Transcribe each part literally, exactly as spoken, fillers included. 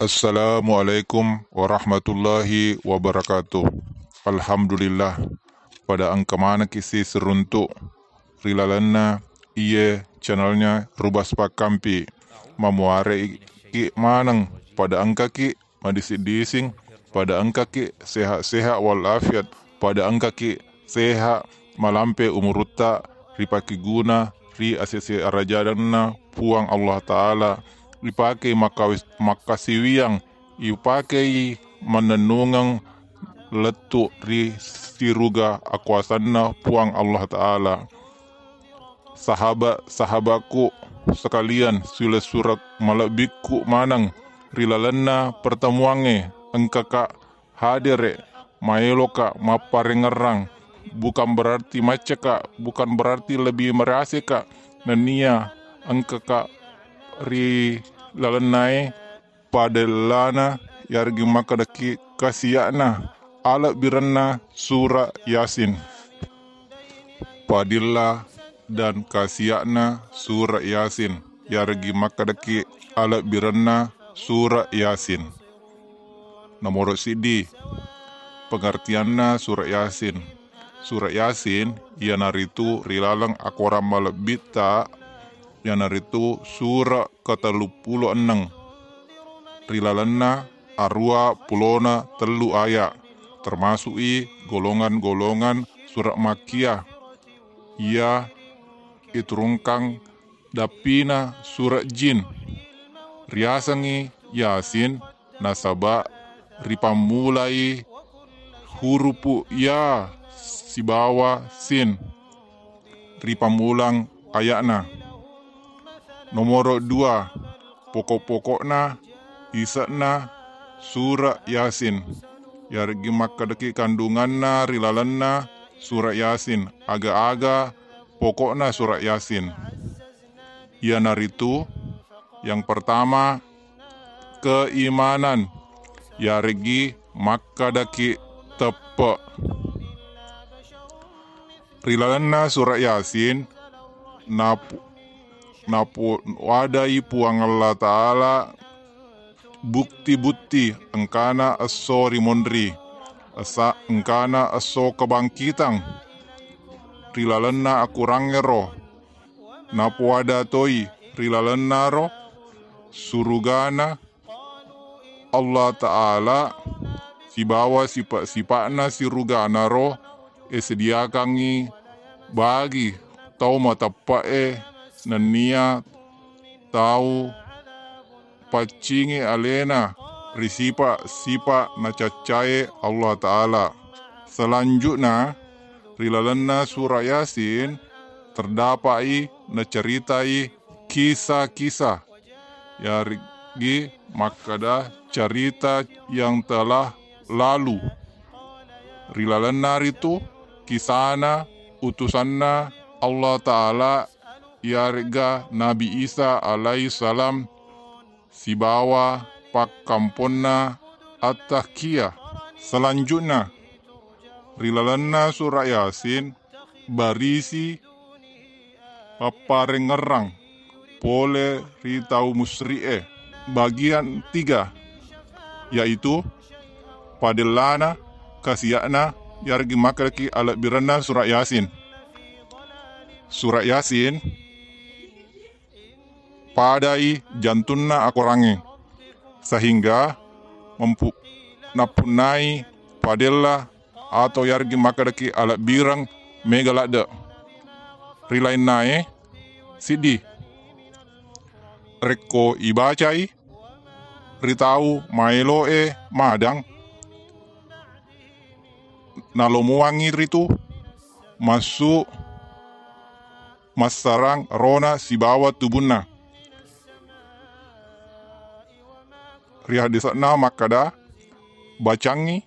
Assalamualaikum warahmatullahi wabarakatuh. Alhamdulillah, pada engka manekki sisiruntu ri lalenna iye channelnya Rubas Pakkampi. Mamuareki maneng pada engkaki madising-dising, pada engkaki sehat-sehat walafiat, pada engkaki sehat malampe umurutta ripakkeguna ri asese arajadanna Puang Allah Ta'ala, ripake makkawis-, makkasiwiang, ipakei mannennungeng lettu ri siruga akuasanna Puang Allah Ta'ala. Sahaba-sahabakku sekalian, silessureng malebbikku maneng ri lalenna pertemuangnge, engkaka hadere, maeloka mapparengngerang, bukan berarti maccaka, bukan berarti lebih meraseka, nennia engkaka ri lalennae padellana, yaregi makkedaki kasiakna alebbirenna sura Yasin. Padilla dan kasiakna sura Yasin, yaregi makkedaki alebbirenna sura Yasin. Nomoro siddi, pengertianna sura Yasin. Sura Yasin iyanaritu ri laleng akorang malebbitta, iyanaritu sura ketellupulo enneng. Ri lalenna aruwa pulona tellu aya, termasuk i golongan-golongan sura Makkiyah iya iturungkang dappina sura Jin. Riasengngi Yasin nasaba ripammulai hurupu ya sibawa sin ri pammulang aya'na. Nomoro dua, pokok-pokokna ise'na sura Yasin. Yaregi makkedaki kandunganna ri lalenna sura Yasin, aga-aga pokokna sura Yasin. Iyanaritu, yang pertama, keimanan, yaregi makkedaki teppe. Ri lalenna sura Yasin, napu-, napu-, wadai Puang Allah Ta'ala bukti-bukti engkana esso rimunri, esa-, engkana esso kebangkitang. Ri lalenna akurangngero, napoada toi ri lalennaro surugana Allah Ta'ala sibawa sipa-, sipa'na siruganaro, e, sediakangngi bagi tau mateppe'e nennia tau paccingi alena ri sipa-sipa nacaccae Allah Ta'ala. Selanjutna, ri lalenna sura Yasin terdapa'i naceritai kisah-kisah, yaregi makkeda cerita yang telah lalu. Ri lalenna ritu kisana utusanna Allah Ta'ala, yarega Nabi Isa alaihi salam sibawa pakkamponna At-Tahkiyah. Selanjutna, ri lalenna sura Yasin barisi papparengngerang pole ri tau musyri'e. Bagian tiga, yaitu padellana, kasiakna, yaregi makkedaki alebbirenna sura Yasin. Sura Yasin padai jantunna akorangnge, sehingga mempu-, nappunnai padella atau yaregi makkedaki alebbireng mega ladde. Ri lainnae siddi, rekko ibacai ri tau maeloe madang, nalomoangngi ritu massu massarang rona sibawa tubunna. Ri hadise'na makkeda, bacangngi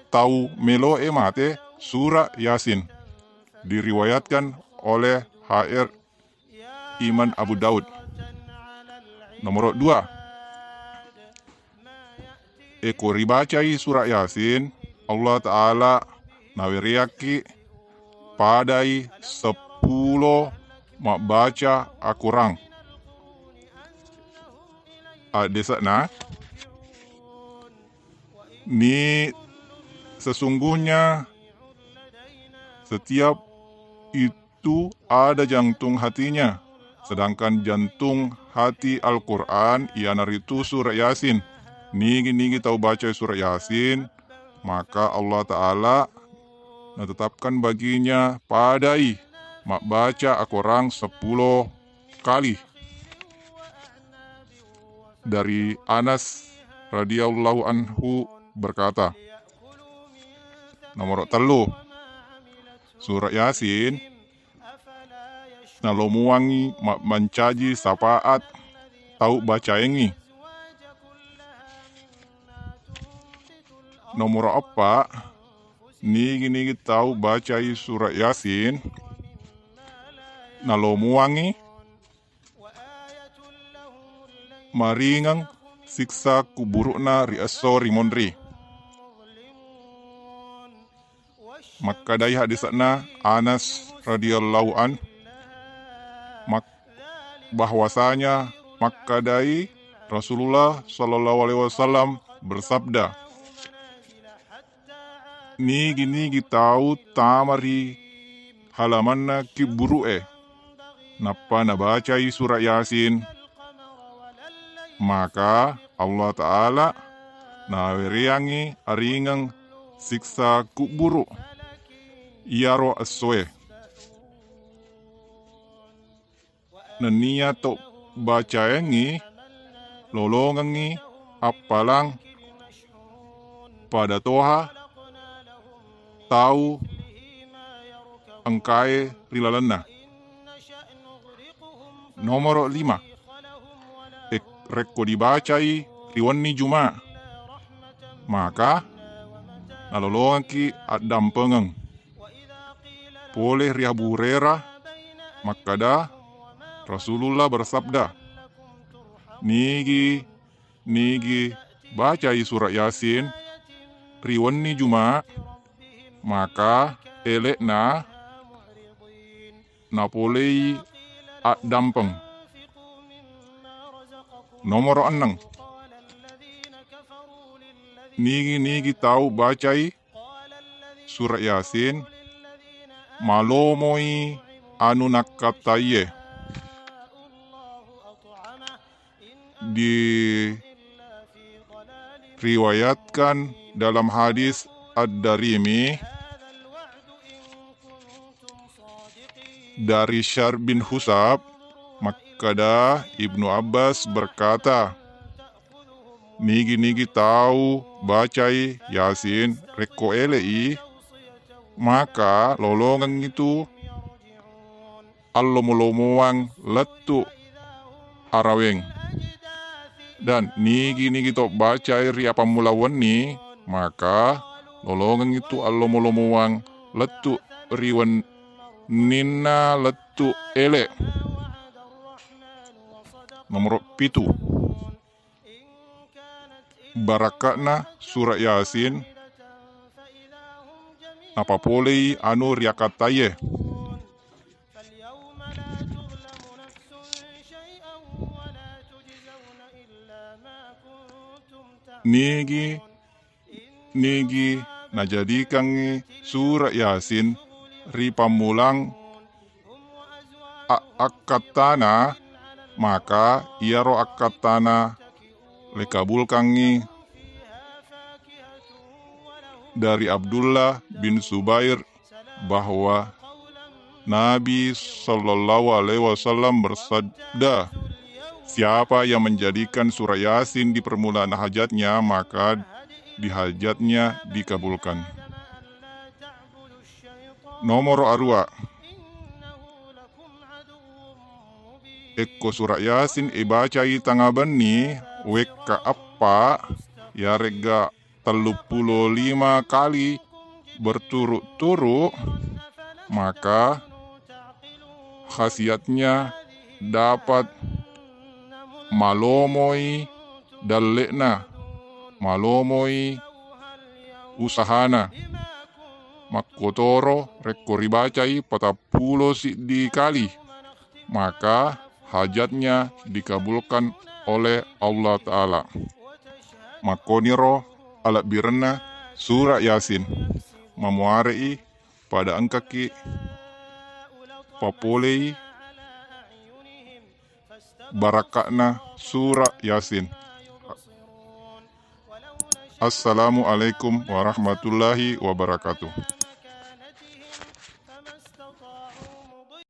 tau melo'e mate sura Yasin. Diriwayatkan oleh H R Imam Abu Daud. Nomoro dua, eko ribacai sura Yasin, Allah Ta'ala nawereakki padai seppulo mabbaca akorang. addese'na, ni sesungguhnya setiap itu ada jantung hatinya, sedangkan jantung hati Al-Quran iyanaritu surat Yasin. Nigi-nigi tau bacai surat Yasin, maka Allah Ta'ala natetapkan baginya padai mabbaca akorang sepuluh kali. Dari Anas radhiyallahu anhu berkata, nomor tellu, surat Yasin nalomuangngi ma-, mancaji syafaat tau bacaengngi. Nomor eppa, nigi-nigi tau bacai surat Yasin nalomuangngi maringeng siksa kuburu'na ri esso ri monri. Makkedai hadisna Anas radhiyallahu an, mak-, bahwasanya makkedai Rasulullah sallallahu alaihi wasallam bersabda, nigi-nigi tau tama ri halamanna kibburu'e, nappa nabacai surat Yasin, maka Allah Ta'ala nawereangngi aringeng siksa kubburu iyaro essoe. Nennia to bacaengngi lolongengngi appalang pada toha tau engkae ri lalenna. Nomoro lima, ek-, rekko dibacai ri wenni Juma, maka nalolongengki addampengeng. Pole ri Abu Hurairah makkada, Rasulullah bersabda, nigi-nigi bacai surat Yasin ri wenni Juma, maka ele'na napolei addampeng. Nomoro enneng, nigi-nigi tau bacai surat Yasin, malomoi anu nakkattaiye. Diriwayatkan dalam hadis Ad-Darimi dari Syar bin Husab, makkada Ibnu Abbas berkata, nigi-nigi tau bacai Yasin rekko ele'i, maka lolongengngi tu allomo-lomoang lettu araweng. Dan nigi-nigi to bacai ri apammula wenni, maka lolongengngi tu allomo-lomoang lettu ri wenninna lettu ele. Nomoro pitu. Barakka'na surat Yasin, napapolei anu riakkattaiye. Nigi-nigi najadikangngi surat Yasin ri pammulang a-, akkattana, maka iyaro akkattana lekabulkangngi. Dari Abdullah bin Zubair bahwa Nabi sallallahu alaihi wasallam bersabda, siapa yang menjadikan surah Yasin di permulaan hajatnya, maka di hajatnya dikabulkan. Nomoro arua. Ekko surah Yasin ibacai tangabenni wekka eppa, yaregga telluppulo lima kali berturut-turut, maka khasiatnya dapat malomoi dalle'na, malomoi usahana. Makkotoro rekko ribacai patappulo siddi kali, maka hajatnya dikabulkan oleh Allah Ta'ala. Makkoniro alebbirenna surah Yasin. Mamuare'i pada engkaki papolei barakka'na surah Yasin. Assalamualaikum warahmatullahi wabarakatuh.